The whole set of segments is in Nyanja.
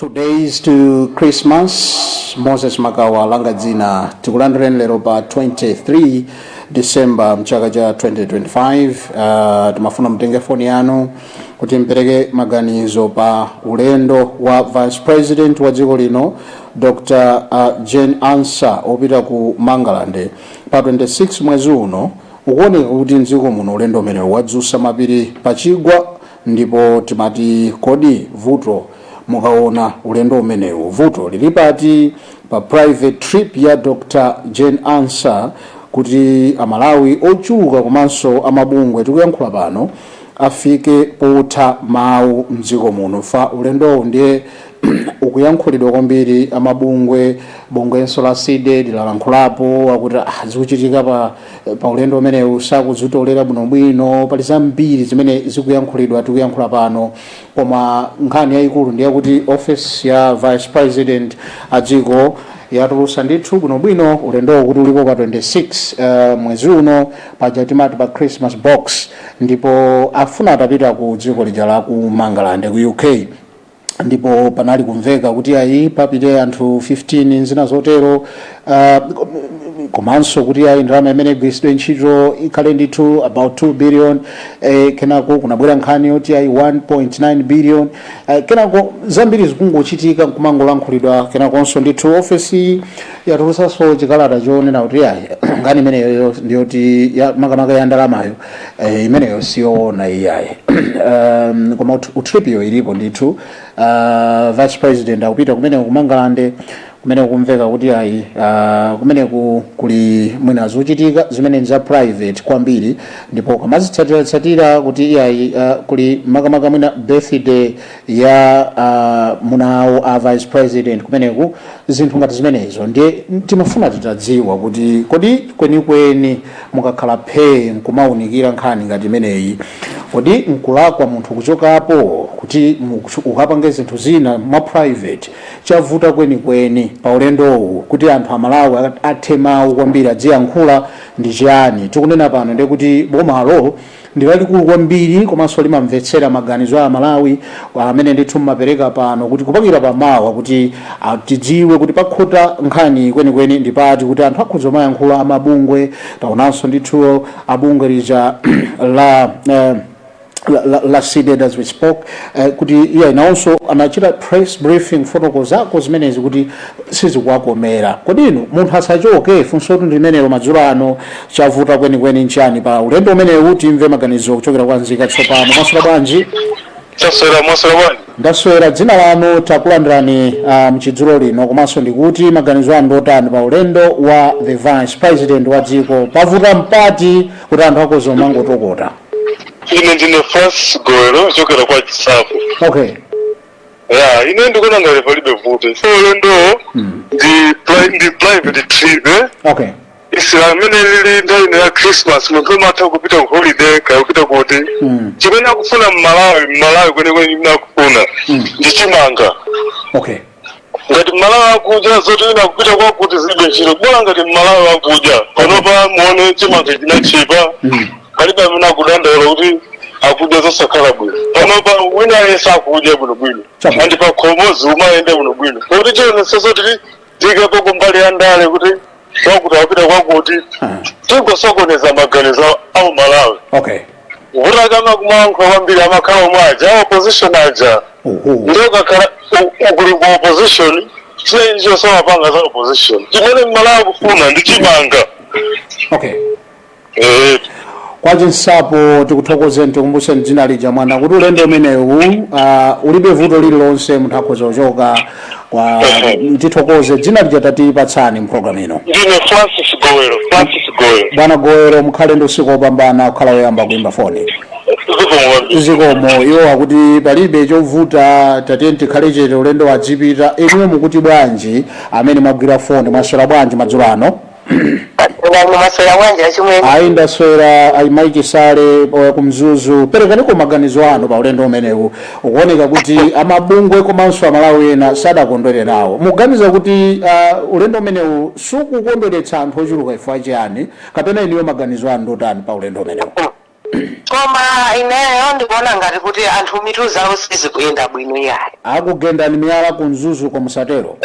2 days to Christmas. Moses Magawa langa dzina. Tikulandireni lero pa 23 December mchaka cha 2025. Timafuna mutenge foni yanu kuti mpereke maganizo pa ulendo wa Vice President wa dziko lino, Dr Jane Ansah, opita ku Mangalande pa 26 mwezi uno. Ukuoneka kuti mdziko muno ulendo umenewu wadzutsa mapiri pachigwa, ndipo timati, kodi vuto, mukaona ulendo umenewu, vuto lili pati pa private trip ya Dr Jane Ansah, kuti Amalawi ochuluka komanso amabungwe tikuyankhula pano afike potha mawu mdziko muno? Fa ulendowu ndiye ukuyankhulidwa kwambiri. Amabungwe, bungwenso la CDEDI lalankhulapo, akuti zikuchitika pa ulendo umenewu sakuzitolera bwinobwino. Pali zambiri zimene zikuyankhulidwa tikuyankhula pano, koma nkhani yayikulu ndiye kuti office ya Vice President adziko yatulutsa ndithu bwinobwino ulendowo kuti ulipo pa 26 mwezi uno, paja timati pa Christmas box, ndipo afuna atapita ku dziko lija la ku Mangalande, ku UK. Ndipo panali kumveka kuti ayi, papite anthu 15, zina zotero, komanso kuti ayi, ndalama imene igwiritsidwe ntchito ikhale ndithu about 2 billion. Kenako kunabwera nkhani yoti ayi, 1.9 billion. Kenako zambiri zikungochitika nkumangolankhulidwa. Kenakonso ndithu ofesi yatulutsanso chikalata chonena kuti ayi, nkhani imeneyo ndiyoti makamaka ya ndalamayo, imeneyo siyoona iyayi. Koma trip yo ilipo ndithu. Vice President akupita kumeneko kumangalande, kumene kumveka kuti ayi, kumeneku kuli mwina zochitika zimene za private kwambiri, ndipo kamazitsatiratsatira kuti iyayi, kuli makamaka mwina birthday ya munawo a Vice President kumeneku, zinthu ngati zimenezo. Ndiye timafuna titadziwa kuti kodi kwenikweni mukakhala phee nkumawunikira nkhani ngati imeneyi, kodi nkulakwa munthu kuchokapo kuti ukapange zinthu zina mwa private? Chavuta kwenikweni pa ulendowu kuti anthu Amalawi athe mawu kwambiri, adziyankhula, ndi chiyani? Tikunena pano ndiye kuti bomalo ndi lalikulu kwambiri, komanso limamvetsera maganizo a Amalawi amene ndithu mmapereka pano, kuti kupakira pamawa kuti tidziwe kuti pakhuta nkhani kwenikweni ndipati, kuti anthu akhoza kumayankhula. Amabungwe, taonanso ndithu abungwe lija la CDEDI as we spoke, kuti iye nawonso anachita press briefing fotokozako zimenezi kuti sizikuwakomera. Kodi inu, munthu asachoke? Funsotu ndi limenelo madzulo ano. Chavuta kwenikweni nchani pa ulendo umenewu? Timve maganizo kuchokera kwa nzika tsopano. Mwaswera bwanji? Taswera. Mwaswera bwanji? Ndaswera. Dzina lanu? Takulandirani mchidzulo lino, komanso ndikuti maganizo anu ndotani pa ulendo wa the Vice President wa dziko? Pavuta mpati kuti anthu akhoza kumangotokota? Ine ndine Francis Goero, kuchokera kwa Chisapo. Okay. Ya, ine ndikuona ngati palibe vuto. So ulendowo ndi private trip, eh? Isila amene lili nthawi ino ya Christmas, munthu umatha kupita ku holiday, kaya kupita kuti. Chimene akufuna Mmalawi, Mmalawi kwenikweni chimene akufuna ndi chimanga. Ngati Mmalawi akudya, zoti wina akupita kwakuti zilibe ntchito, bola ngati Mmalawi akudya. Panopa muone chimanga chinachipa, palibe amene akudandaula kuti akudya zosakhala bwino. Panopa wina aliyense akudya bwinobwino, andi pakhomo ziumayenda bwinobwino. Kuti chionese zoti tikepo kumbali ya ndale kuti kwakuti akupita kwakuti, tingosokoneza maganizo au Malawi. Vuto akama kumalankhula kwambiri amakhala omwe aja a opposition aja. Ndio kakhala ukuli ku opposition, chinechi chosawapanga za opposition. Chimene Mmalawi akufuna ndi chimanga. Eh. Kwa Chinsapo tikuthokozeni. Tikumbuseni dzina lija mwana, kuti ulendo umenewu ulibe vuto lililonse, munthu akhoza kuchoka kwa. Tithokoze. Dzina lija tatipatsani mpulogalamu ino. Ndine Francis Gowero, Francis Gowero. Bwana Gowero, mukhale ndi usiku wopambana, kukhala woyamba kuimba foni. Zikomo kwambiri. Zikomo. Iwo akuti palibe chovuta, tatiyeni tikhale chete, ulendo wadzipita. Inuyo mukuti bwanji, amene mwagwira foni? Mwaswera bwanji madzulo ano? Ngani, mwaswera bwanji achimwene? Ayi, ndaswera. Ayi, Mayi Chisale kumzuzu, perekaniko maganizo anu pa ulendo umenewu. Ukuoneka kuti amabungwe komanso Amalawi ena sadakondwere nawo. Muganiza kuti ulendo umenewu sukukondweretsa anthu ochuluka chifukwa chiyani, kapena inuyo maganizo anu ndotani pa ulendo umenewu? Koma ineyo ndikuona ngati kuti anthu mitu zawo sizikuyenda bwino yayi. Akugendani miyala ku Mzuzu ko, musatero.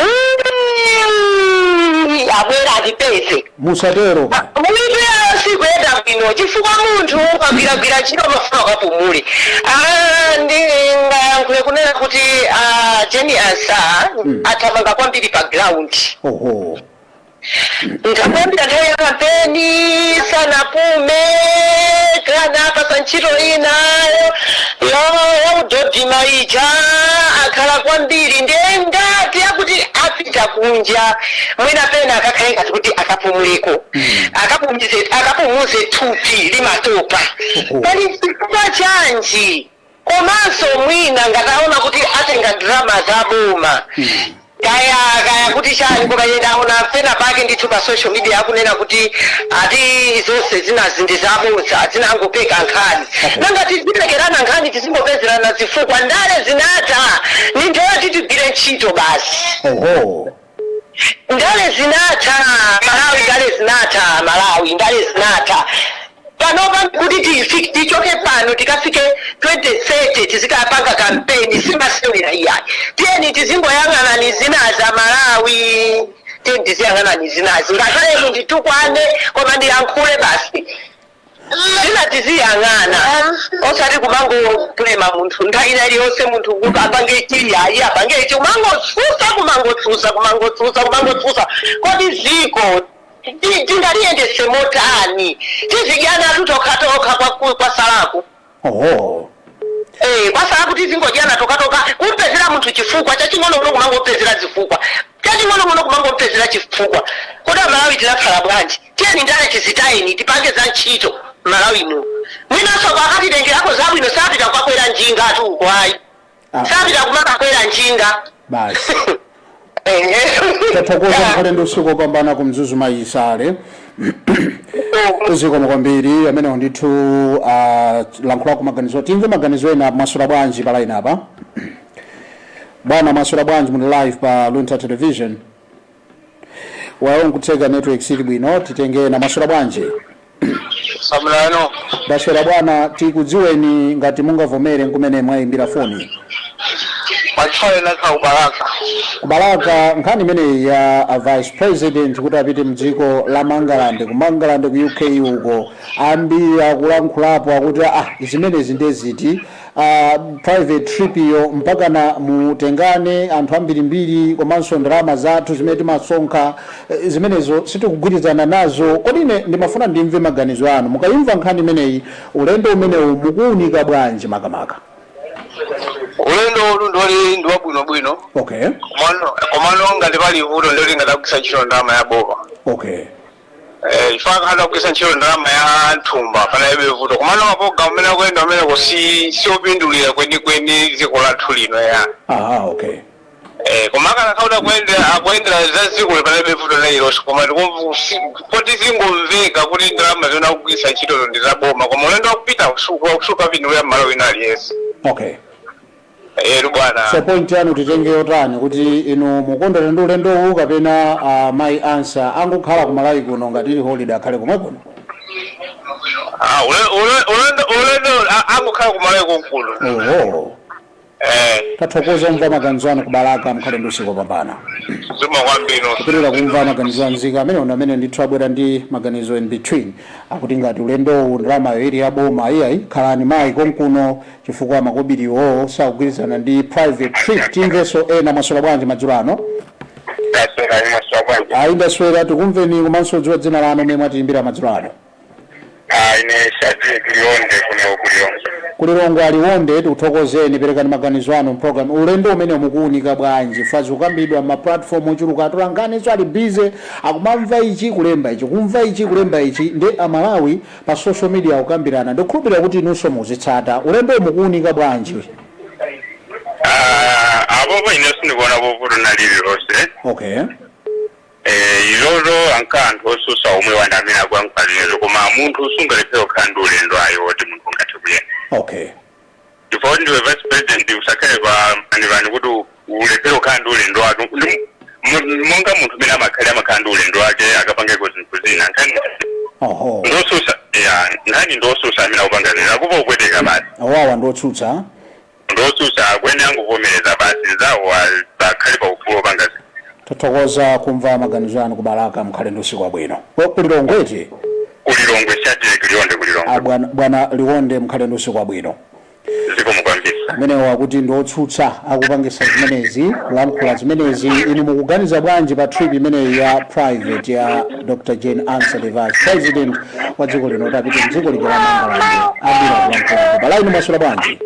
Abwera atipeze. Musatero. Mitu yawo sikuyenda bwino, chifukwa munthu ukagwiragwira ntchito mafuna ukapumule. Ah, ndingayankhule kunena kuti, ah, Jane Ansah athamanga kwambiri pa ground. Ndakuyambira nthawi ya kampeni sanapume, kana apasa ntchito ina yaudodima ija, akhala kwambiri. Ndiye ngati akuti apita kunja, mwina pena akakhale ngati kuti akapumuleko, akapumuze, thupi limatopa. Pali chifukwa chanji? Komanso mwina ngataona kuti atenga ndalama za boma, kaya kaya kuti chani, koma ine ndaona pena pake ndithu pa social media akunena kuti ati zonse zinazi ndi zabodza, zinangopeka nkhani. Nanga tizipekerana nkhani, tizingopezerana zifukwa? Ndale zinatha, ni nthawi tigwire ntchito basi. Ndale zinatha Malawi, ndale zinatha Malawi, ndale zinatha. Panopa kuti tichoke pano tikafike 2030 tizikapanga kampeni, simasewera iyayi. Tiyeni tizingoyang'ana zinazi Malawi, tiyeni tiziyang'ana zinazi. Ngakhale munditukwane, koma ndiyankhule basi. Zina tiziyang'ana, osati kumangopulema munthu nthawi ina iliyonse. Munthu kuti apange ichi, ayi, apange ichi, kumangotsutsa, kumangotsutsa, kumangotsutsa, kumangotsutsa. Kodi ziko tingaliyendese motani? Tizidyana tokhatokha kwa salaku. Eh, kwasala kuti zingodyana tokatoka, kumpezera munthu chifukwa chaching'onong'ono, kumangopezera zifukwa chaching'onong'ono, kumangopezera chifukwa. Kodi Amalawi tinakhala bwanji? Tiyeni ndale tizitayeni, tipange za ntchito Malawi muno. Mwinanso akatitengerako zabwino. Sapita kukakwera njinga atu uko ayi. Sapita kumakakwera njinga. Basi. Tathokoza, mukhale ndi usiku wopambana ku Mzuzu, mayisale. Zikomo kwambiri. Amenewo ndithu lankhulako maganizo. Timve maganizo ena. Mwaswera bwanji pa line apa, bwana? Mwaswera bwanji? Muli live pa Luntha Television. Wayo nkutheka network sili bwino, titenge ena. Mwaswera bwanji? Samulano. Ndaswera bwana. Tikudziweni ngati mungavomere, nkumene mwayimbira foni. Mwachifale nakha kuBalaka. Kubalaka. Nkhani imeneyi ya a vice president kuti apite mdziko la Mangalande, ku Mangalande ku UK uko, ambiri akulankhulapo, akuti ah, zimenezi ndeziti, private trip iyo mpakana mutengane anthu ambirimbiri, komanso ndalama zathu zimene timasonkha, zimenezo sitikugwirizana nazo. Kodi ine ndimafuna ndimve maganizo anu mukayimva nkhani imeneyi, ulendo umenewu mukuwunika bwanji makamaka? Ulendo ulu ndoli ndi wabwinobwino. Komano ngati pali vuto, ndoli ngati akugwisa ntchito ndalama ya boma. Chifukwa akhala akugwisa ntchito ndalama ya nthumba, panalibe vuto. Komano mapologalamu amene akuyenda ameneko si siopindulira kwenikweni dziko lathu lino ya. Koma akanakhala akuyendera za dziko, panalibe vuto lililonse. Koma poti zingomveka kuti ndalama zimene akugwisa ntchitozo ndi za boma, koma ulendo wakupita sukapindulira mmalo wina aliyense. Ero bwana. So point yanu titenge yotani, kuti inu mukondwera ndi ulendowu kapena mayi Ansah angokhala ku Malawi kuno, ngati ili holiday akhale komwe kuno? Ah, ulendo angokhala ku Malawi konkuno. Tathokoza kumva maganizo anu kuBalaka, mukhale ndi usiku wopambana. Zikomo kwambiri. Kupitirira kumva maganizo a nzika amene ono amene ndithu abwera ndi maganizo in between, akuti ngati ulendowu ndalamayo ili ya boma, iyayi, khalani mayi konkuno, chifukwa makobiriwo sakugwirizana ndi private trip. Timvenso ena. Mwaswera bwanji madzulo ano? Taswera, mwaswera bwanji? Ayi, ndaswera. Tikumveni komanso dziwa dzina lanu, omwe mwatiyimbira madzulo ano. Ah, ine Shadrack Liwonde, kuno kuLilongwe. KuLilongwe aLionde, tikuthokozeni. Perekani maganizo anu program. Ulendo umene mukuwunika bwanji? Fazi kukambidwa ma platform ochuluka, atolankhaniso ali busy, akumamva ichi kulemba ichi, kumva ichi kulemba ichi, ndi Amalawi pa social media akukambirana. Ndikukhulupirira kuti inunso muzitsata. Ulendo mukuwunika bwanji? Ah, apopo ine sindikuona vuto na lililonse. Izozo anka anthu osusa omwe wanda amene akuyankhula, koma munthu sungalephere kukhala ndi ulendo ayi woti munthu ungathe kuyenda. Chifukwa kuti ndiwe vice president, usakhale pa mpanipani kuti ulephere kukhala ndi ulendo wake. Monga munthu umene amakhala ndi ulendo wake akapangeko zinthu zina. Nkhani ndosusa ya nkhani. Nkhani ndiosusa amene akupanga zinthu akupa kupweteka basi. Awawa ndiotsutsa. Ndiosusa, akwene angovomereza basi, zawo akhale pa ufulu opanga zinthu. Tathokoza kumva maganizo anu kubalaka, mkhale ndi usiku wabwino. Kulilongweti? Kulilongwe, Shadrack Liwonde, kulilongwe. Ah, bwana, bwana Liwonde, mkhale ndi usiku wabwino. Zikomo kwambiri. Amenewo akuti ndiotsutsa akupangisa zimenezi, kulankhula zimenezi. Inu mukuganiza bwanji pa trip imeneyi ya private ya Dr Jane Ansah, the Vice President wa dziko lino, kuti apite mdziko lija la Mangalande? Ambiri akulankhula pa line. Mwaswera bwanji?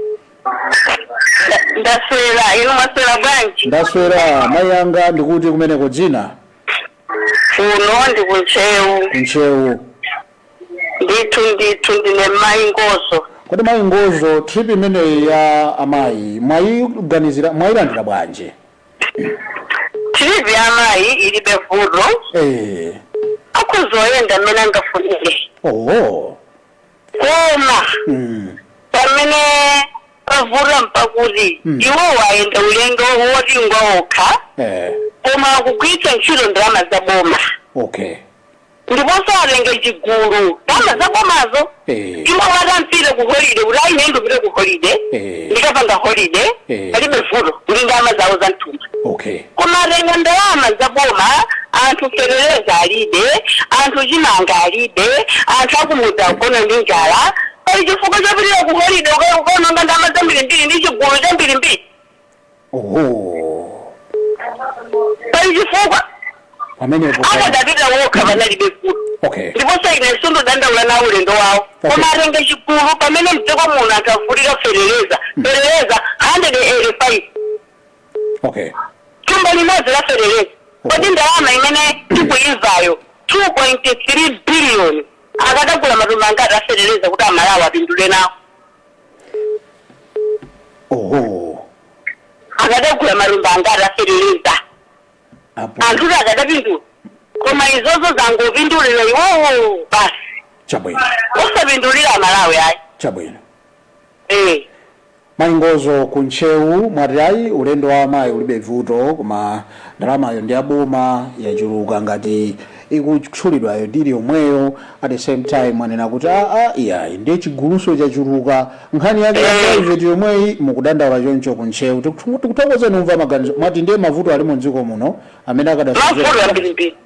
Ndaswera, inu mwaswera bwanji? Ndaswera, mayi anga. Ndikuti kumeneko, dzina? Kuno ndi kuntchewu. Kuntchewu. Ndithu ndithu, ndine mayi Ngozo. Kodi mayi Ngozo, trip imeneyi ya amayi mwayiganizira, mwayilandira bwanji? Trip ya amayi ilibe vuto. Akhuzoyenda mmene angafunire. Koma pamene pavuta mpakuti iwo ayenda ulendo woti ngwawokha, koma akugwiritsa ntchito ndalama za boma. Ndiponso atenge chigulu, ndalama za bomazo. Iwo atampite ku holiday, kuti ayi, ine ndipite ku holiday, ndikapanga holiday, palibe vuto kuti ndalama zawo za mthumba. Koma atenga ndalama za boma, anthu fetereza alibe, anthu chimanga alibe, anthu akumudzi agona ndi njala. Pali chifukwa chopitira ku holiday ukaononga ndalama zambirimbiri ndi chigulu chambirimbiri? Pali chifukwa? Pamenepo. Akadapita wokha panalibe vuto. Ndiponso ine sindidandaula nawo ulendo wawo. Koma atenge chigulu pamene mdziko muno anthu avutika fetereza, fetereza 185 thumba limodzi la fetereza. Kodi ndalama imene tikuyimvayo, 2.3 billion, akadagula matumba angati afetereza kuti Amalawi apindule nawo? Akadagula matumba angati afetereza? Apo. Anthu akadapindula, koma izozo zangopindulira iwowo basi. Osapindulira Amalawi ayi. Chabwino. Mayi Ngozo kuntchewu, mwati ayi, ulendo wa amayi ulibe vuto, koma ndalamayo ndi aboma, yachuluka ngati ikutchulidwayo ndili yomweyo. At the same time mwanena kuti aa, iyayi, ndiye chiguluso chachuluka, nkhani yake ya private yomweyi, mukudandaula choncho kuntchewu. Tikuthokozeni umva maganizo. Mwati ndiye mavuto ali mu dziko muno amene akadasozera. Mavuto ambirimbiri.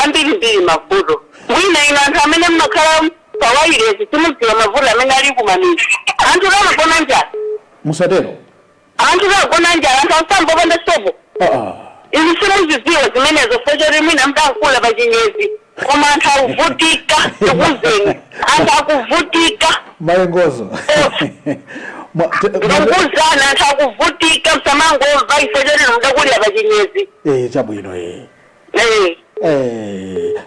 Ambirimbiri mavuto. Mwina ino anthu amene mmakhala pawailesi simudziwa mavuto amene ali kumamidzi. Anthu amagona njala. Musatero. Anthu amagona njala, anthu asamba opanda sopo. Izi simuzidziwa zimenezo fochoti mwina mdakula pa chinyezi, koma anthu akuvutika, tikuzeni, anthu akuvutika. Mayi Ngozo. Ndikuzana, anthu akuvutika, msamangomva ifo choti mudakulira pa chinyezi. Chabwino. Eh.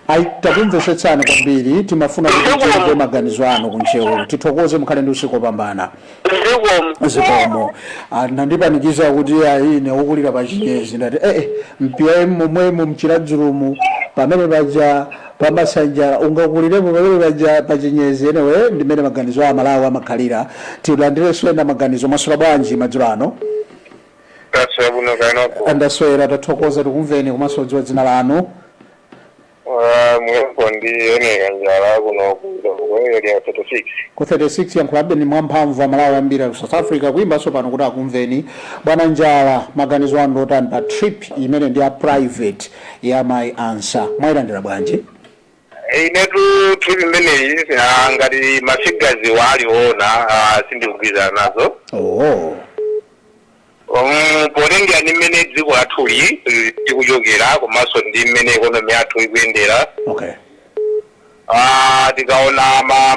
Ayi, takumvetsetsani kwambiri. Timafuna kuti Zikomo. timve maganizo anu kuntchewu. Tithokoze, mukhale ndi usiku wopambana. Zikomo. Zikomo. Ah, nandipanikiza kuti ayi, ine wokulira pa chinyezi, ndati mpm momwemo mchiradzulumu pamene paja pamasanjala ungakulirepo pamene paja pa chinyezi. Anyway, ndimene maganizo a Malawi amakhalira. Tilandirenso ena maganizo. Mwaswera bwanji madzulo ano? Taswera bwino kainopo. Ndaswera, tathokoza. Tikumveni komanso dziwa dzina lanu. Mweko ndi eneka njala kuno ku area 36. Ku 36. Yankhulabe ni mwamphamvu, Amalawi ambiri ali ku South Africa kuyimbanso pano kuti akumveni. Bwana Njala, maganizo anu otani pa trip imene ndi ya private ya mayi Ansah? Mwayilandira bwanji? Inetu trip imeneyi, ngati ma figures waliona, sindikugwirizana nazo. Potengera ndi mmene dziko lathuli tikuchokera komanso ndi mmene economy yathu ikuyendera. Tikaona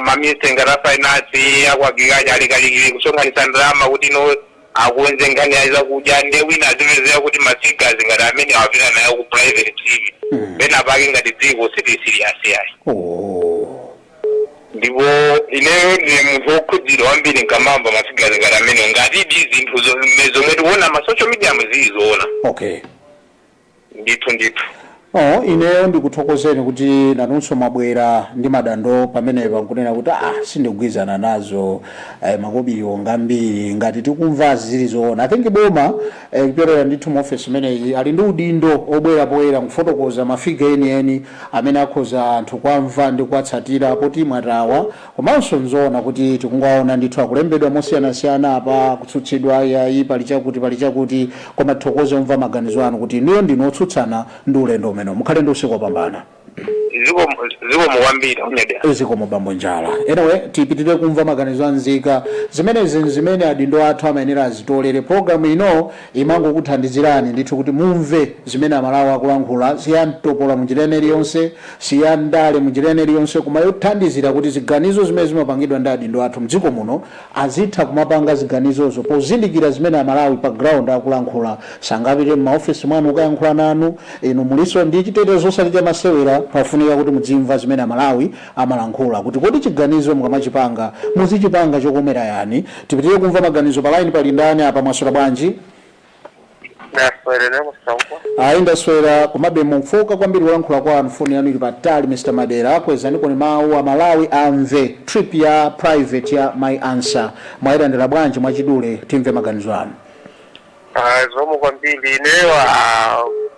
ma minister ngati a finance, aku agriculture alikalikili kusonkhanitsa ndalama kuti ino akonze nkhani ya zakudya, ndiye wina azipezera kuti ma figures ngati amene awapita nayo ku private trip. Pena pake ngati dziko sili serious yayi. Ndipo ineyo ndi munthu wokhudzidwa kwambiri nkamamva ma figures ngati amene, ngati ndi zinthu zomwe tikuona ma social media muzili zoona. Ndithu ndithu. Oh, ineyo ndikuthokozeni kuti nanunso mwabwera ndi madando pamenepa nkunena kuti ah, sindikugwirizana nazo, makobiriwo ngambiri. Ngati tikumvazi zili zoona, I think boma, kupyolera ndithu mu office imeneyi, ali ndi udindo obwera poyera nkufotokoza ma figure enieni amene akhoza anthu kwamva ndi kuwatsatira, poti mwatawa. Komanso nzoona kuti tikungowaona ndithu akulembedwa mosiyanasiyana apa, kutsutsidwa, ayi, pali chakuti, pali chakuti. Koma tithokoze umva maganizo anu kuti inuyo ndinu otsutsana ndi ulendo umene. Mukhale ndi usiku wopambana. Zikomo kwambiri, unyadira. Zikomo, bambo Njala. Anyway, tipitirire kumva maganizo a nzika. Zimenezi zimene adindo athu amayenera azitolere. Programu ino imangokuthandizirani ndithu kuti mumve zimene Amalawi akulankhula. Siyamtopola munjira ina iliyonse, siyandale munjira ina iliyonse, koma yothandizira kuti ziganizo zimene zimapangidwa ndi adindo athu mdziko muno azitha kumapanga ziganizozo pozindikira zimene Amalawi pa ground akulankhula. Sangapite m'maofesi mwanu kukayankhula nanu, inu muliso ndi chitetezo osati chamasewera. Pafunika kuti mudzimva zimene Amalawi amalankhula, kuti kodi chiganizo mukamachipanga muzichipanga chokomera yani. Tipitirire kumva maganizo. Pa line pali ndani apa? Mwaswera bwanji? Ndaswera nekusauka. Ayi, ndaswera, komabe mukufoka kwambiri kulankhula kwanu, foni yanu ili patali. Mr Madera, kwezani mawu, Amalawi amve. Trip ya private ya Mai Ansah mwayilandira bwanji? Mwachidule timve maganizo anu. Zikomo kwambiri. Ineyo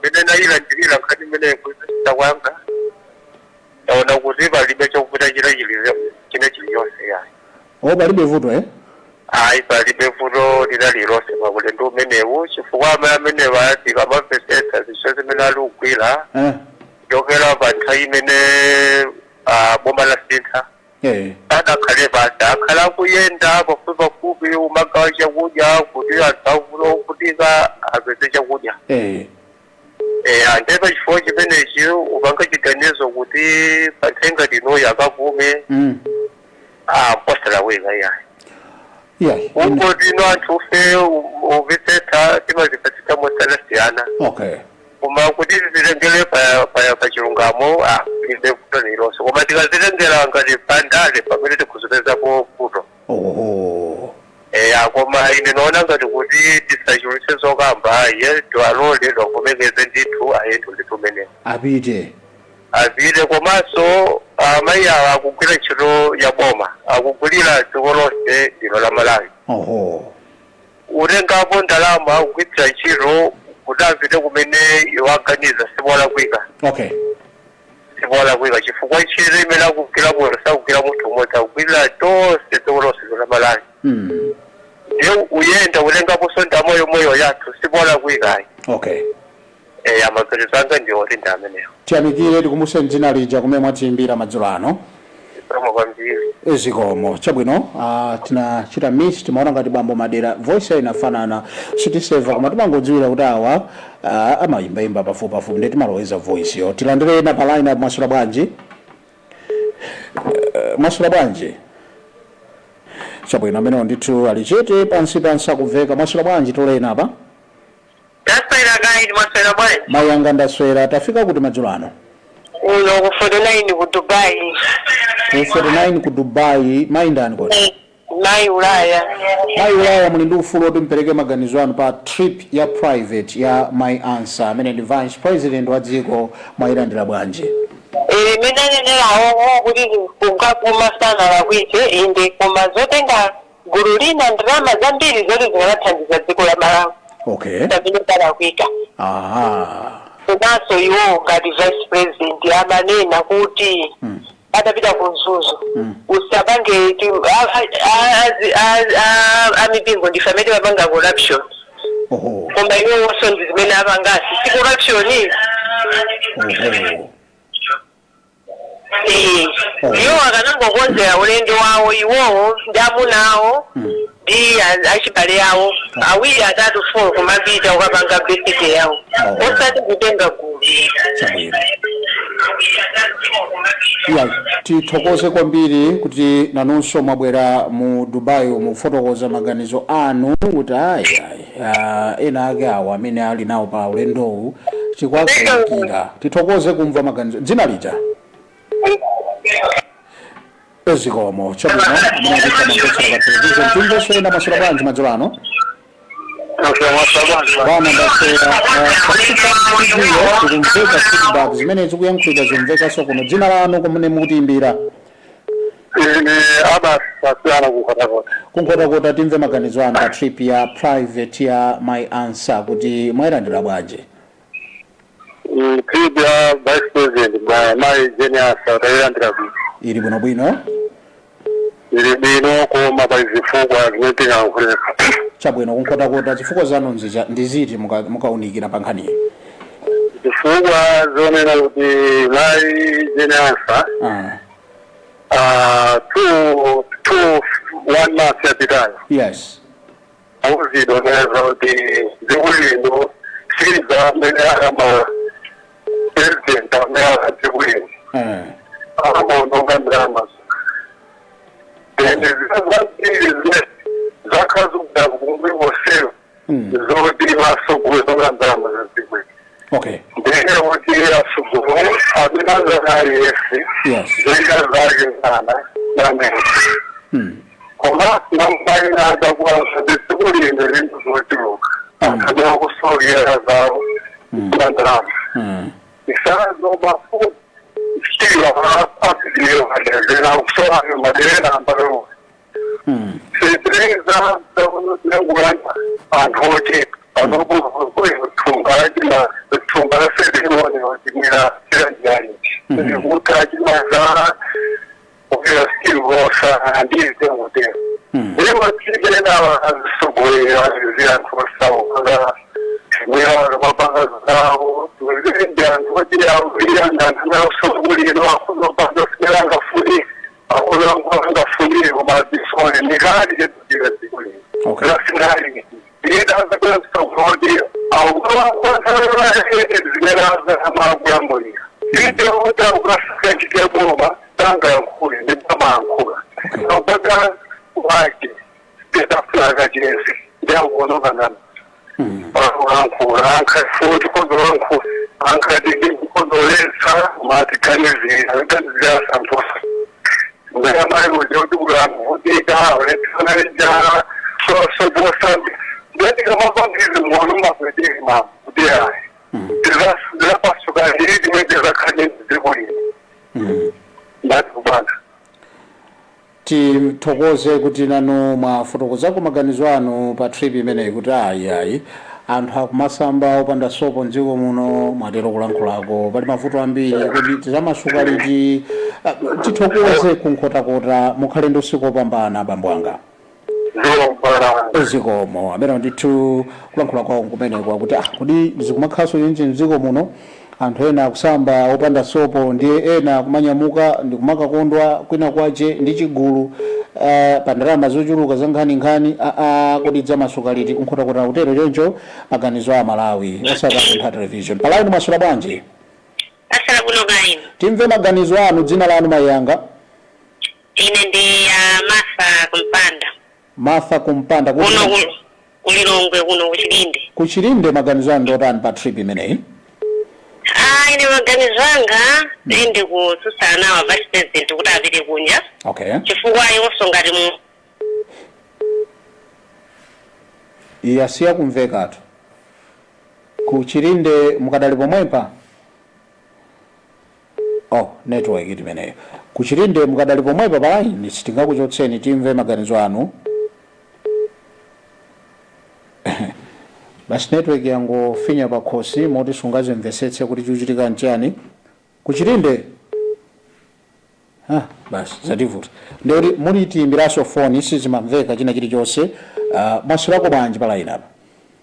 mene nayilandirira nkhani imene kuisita kwanga, ndaona kuti palibe chokuta china chiliyonse yayi. O, palibe vuto, eh? Ayi, palibe vuto lina lilonse paulendo umenewu, chifukwa amayi amenewa tikamamvetsetsa zinthu zimene ali kugwira kuchokera pa nthawi imene boma lasintha, sadakhale pasi, akhala akuyenda pafupi pafupi, umagawa chakudya kuti anthu ovutika apeze chakudya. Ande pachifukwa chimenechi upanga chiganizo kuti pa nthawi ngati inoyi akapume, mposalakwika iyayi. Kungoti ino anthu ufe umvetsetsa, timazimvetsetsa mosiyanasiyana. Koma kuti tizitengere pa chilungamo, palibe vuto lililonse. Koma tikazitengera ngati pandale, pamene tikuzipezapo vuto. Eya, koma ine naona ngati kuti tisachulutse zokamba, ye tiwalole, tiwavomekeze ndithu, ayende ndithu umenewo. Apite. Apite. Komanso amayi awa akugwira ntchito ya boma, akugwirira dziko lonse lino la Malawi. Utengapo ndalama kugwiritsa ntchito kuti apite kumene iwo aganiza, sipolakwika. Sipolakwika, chifukwa ntchito imene akugwira bwino sakugwira munthu umodzi, akugwirira tonse, dziko lonse lino la Malawi. Ndiye uyenda utengaponso ndalama yomweyo yathu, sipolakwika ayi. Amaganizo anga ndiwoti ndi amenewo. Tiyamikire. Tikumbuseni dzina lija, kumene mwatiyimbira madzulo ano. Zikomo kwambiri. Zikomo. Chabwino, tinachita miss, timaona ngati bambo Madera, voice yawo inafanana, sitiseva, koma timangodziwira kuti awa amayimbayimba pafupi pafupi, ndiye timaloweza voice yo. Tilandire ena pa line. Mwaswera bwanji? Mwaswera bwanji? Chabwino, amenewo ndithu ali chete pansi pansi, akumveka. Mwaswera bwanji? Tolena apa. Ndaswera kaini, mwaswera bwanji? Mayi anga, ndaswera. Tafika kuti madzulo ano? Uno ku 49 ku Dubai. Ku 49 ku Dubai. Mayi ndani kodi? Mayi Ulaya. Mayi Ulaya, muli ndi ufulu oti mupereke maganizo anu pa trip ya private ya Mai Ansah, amene ndi vice president wa dziko. Mwayilandira bwanji? Imene anenerawo kuti kukapuma sanalakwitse, inde, koma zotenga gulu lina ndalama zambiri zoti zikanathandiza dziko la Malawi, pamene palakwika. Komanso iwowo ngati vice president amanena kuti atapita ku Mzuzu, usapange amipingo ndife amene timapanga corruption. Koma iwowonso ndi zimene apangasi, si corruption? Eh, iwo akanangokonzera ulendo wawo iwowo ndi amuna awo ndi achibale awo awiri, atatu, four, kumapita kukapanga birthday yawo, osati kutenga gulu. Chabwino. Ya, tithokoze kwambiri kuti nanunso mwabwera mu Dubai mukufotokoza maganizo anu kuti ayi ayi, ena ake awo amene ali nawo pa ulendowu tikuwakayikira. Tithokoze kumva maganizo. Dzina lija? Zikomo. Chabwino, amene akutha mamvetsera pa television, timvenso ena. Mwaswera bwanji madzulo ano? Bwana, ndaswera. Tikumveka feedback, zimene zikuyankhulidwa zimvekanso kuno. Dzina lanu, kumene mukutiimbira? Ine Abas Asiyana, kuKhotakota. KuNkhotakota. Timve maganizo anu pa trip ya private ya Mai Ansah, kuti mwayilandira bwanji? Trip ya vice president Mai Jane Ansah tayilandira bwino. Ili bwinobwino? Ili bwino, koma pali zifukwa zimene tingayankhuleka. Chabwino, kuNkhotakota zifukwa zanu ndi ziti mukaunikira pa nkhaniyi? Zifukwa zonena kuti Mai Jane Ansah 2, 1 month yapitayo auzidwa neza kuti dziko lino siliza amene akama president amene akadziko lino amaononga ndalama. Ende zambiri zimene zakhazuka kumwe koseyo zoti vasogozonga ndalama za dziko lino. Ndiye kuti asogolo amene azakali ese zoita zake zana namene koma nambaina adakuwansa dziko lino linthu zochuluka anthu akusokera zawo na ndalama isazo mafu stila apidiyo madera kusola madera ambalo setereza zakulanda anthu ochepa anokuthunga thunga laselimone otimira chiranjani kuta chimazara kupira stivosa andize kutero imatikena azisogolera anthu osauka mwera mapanga zawo ndi anthu oti anthu akusogolera akuzopanga simerangafuni akuzangafuni koma zisone nikali chetuchira dziko lino. Rasinali ida zimene amakulamulira ite ukasakachite boma tanga yankhule ndipamayankhula akupanga wake tetafulaka chese ndiyakuonoka nana kulankhula ankafuti kozolankhula ankati kozoletsa matiganizira ganizira santosa ndayamali kuti kuti kulankhula uletsana njala sosobosa ndatikamapangire muono mapweteki mama kuti ayi ndizapasuka ndiri timwe tizakhale dziko lino. Ndati kupanda. Tithokoze kuti nanu mwafotokozako maganizo anu pa trip imeneyi, kuti ayi ayi, anthu akumasamba opanda sopo mdziko muno. Mwatero kulankhulako pali mavuto ambiri, kuti tizamasuka liti? Ah, tithokoze kuNkhotakota, mukhale ndi usiku opambana, bambo anga. Zikomo. Zikomo. Amene ndithu kulankhula kwawo kumeneko kuti ah, kodi zikumakhalanso chenje mdziko muno, anthu ena akusamba opanda sopo, ndiye ena akumanyamuka ndikumakakondwa kwina kwache ndi chigulu pa ndalama zochuluka za nkhaninkhani. Aa, kodi dzamasuka liti? Nkhotakota kutero choncho maganizo a Malawi osati Luntha Television. Pa line, mwaswera bwanji? Asala kuno kaini. Timve maganizo anu, dzina lanu, mayanga? Ine ndi Martha Kumpanda. Martha Kumpanda, kuti? Kuno kuLilongwe kuno, kuChilinde. KuChilinde. Maganizo anu ndiotani pa trip imeneyi? Ah, ine maganizo anga ndi kutsutsana nawo vice president kuti apite kunja, chifukwa iwonso ngati mu Yasiya kumvekatu. KuChilinde mukadali pomwepa? Oh, network imeneyo. KuChilinde mukadali pomwepa pa line? Sitingakuchotseni, timve maganizo anu. Basi, network yangofinya pakhosi moti sungazimvesetse kuti chikuchitika nchani kuChilinde. Ah, basi zativuta, ndikuti muli tiyimbiranso foni, sizimamveka china chilichonse. Mwaswerako bwanji pa line apa?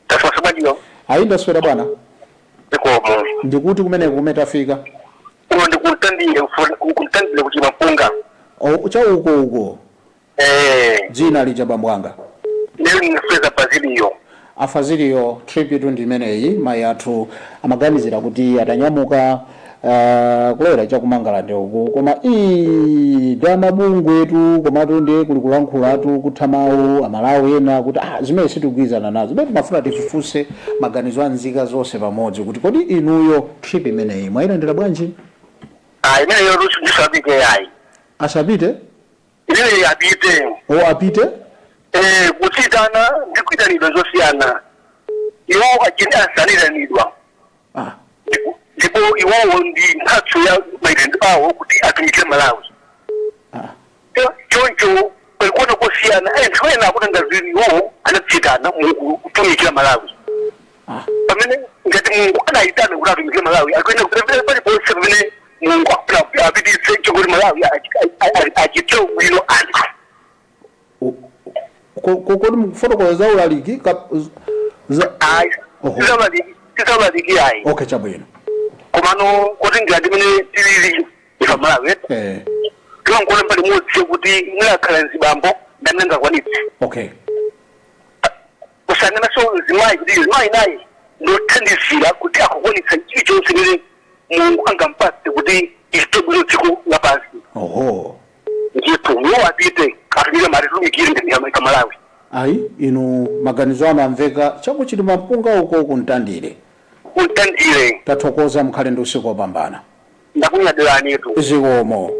Taswera bwanjiyo? Ayi, ndaswera bwana. Zikomo. Ndikuti kumeneko kumene tafika? Kuno ndikuntandire, kuntandire kuchima mpunga. Oh, cha uko uko. Eh. Dzina lija, bambo anga? Lero ndinafeza Baziliyo. Afaziliyo, trip itu ndi imeneyi. Mayi athu amaganizira kuti atanyamuka kulowera chakumangalande uku, koma ii ndi amabungwetu, komatu ndiye kuli kulankhulatu kutha mawu Amalawi ena kuti ah, zimene sitikugwirizana nazo. Zimene timafuna tifufunse maganizo a nzika zonse pamodzi, kuti kodi inuyo trip imeneyi mwayilandira bwanji? Ah, imeneyo lusu ndisapite ayi. Asapite? Imeneyo apite. O, apite? Eh, kuchitana ndi kuitanidwa zosiyana. Iwo a Jane Ansah anayitanidwa. Ndipo iwowo ndi mphatso ya mayitanidwe awo kuti atumikire Malawi. Choncho palikuona kosiyana. Anthu ena akutenga zinthu, iwowo anatsikana mu kutumikira Malawi, pamene ngati Mulungu anayitana kuti atumikire Malawi, akuyenera kupita paliponse pamene Mulungu akufuna apititse chokuti Malawi achite bwino anthu. Kodi mukufotokoza za ulaliki Ayi. Oho. Sizaulaliki ayi. Okay, chabwino. Komano kuti ngati mene tilili ife Malawi, timangoona mbali imodzi kuti mwakhala mzibambo ndamene ngakwanitse, kusangananso mzimayi, kuti mzimayi naye ndothandizira kuti akukwanitsa chilichonse chimene Mulungu angampatse kuti ichite bwino dziko lapansi. Ndithu iwo apite atumike, matitumikire ngati Malawi. Ayi, inu maganizo anu amveka. Chakuchiti Mampunga uko kuntandire. Kuntandire. Tathokoza, mukhale ndi usiku wopambana. Ndakunyadiranitu. Zikomo.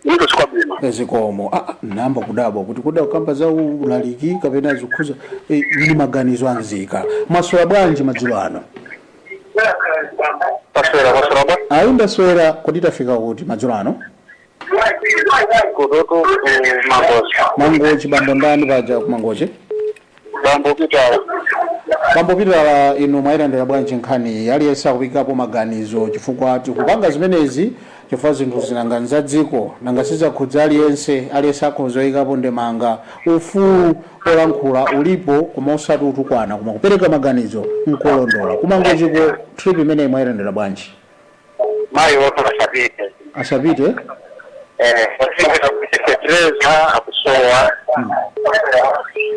Ndithu, sikwabwino. Zikomo. Namba kudabwa kuti kuda kukamba za ulaliki kapena zikhuza ndi maganizo anzika. Mwaswera bwanji madzulo ano? Paswera, paswera bwa. Ayi, ndaswera. Kodi tafika kuti madzulo ano? Kutoto ku Mangochi. Mangochi, bambo ndani paja ku Mangochi? Bambo Pitala. Bambo Pitala, inu mwayilandira bwanji nkhani? Aliyense akupikapo maganizo chifukwa tikupanga zimenezi chifukwa zinthu zinanga za dziko, nanga sizakhudza aliyense. Aliyense akhoza kuyikapo ndemanga. Ufulu olankhula ulipo, koma osati utukwana, koma kupereka maganizo nkolondola. Kumangochiko trip imeneyi mwayilandira bwanji? Mayi woto asapite. Asapite? Eh, fetereza akusowa,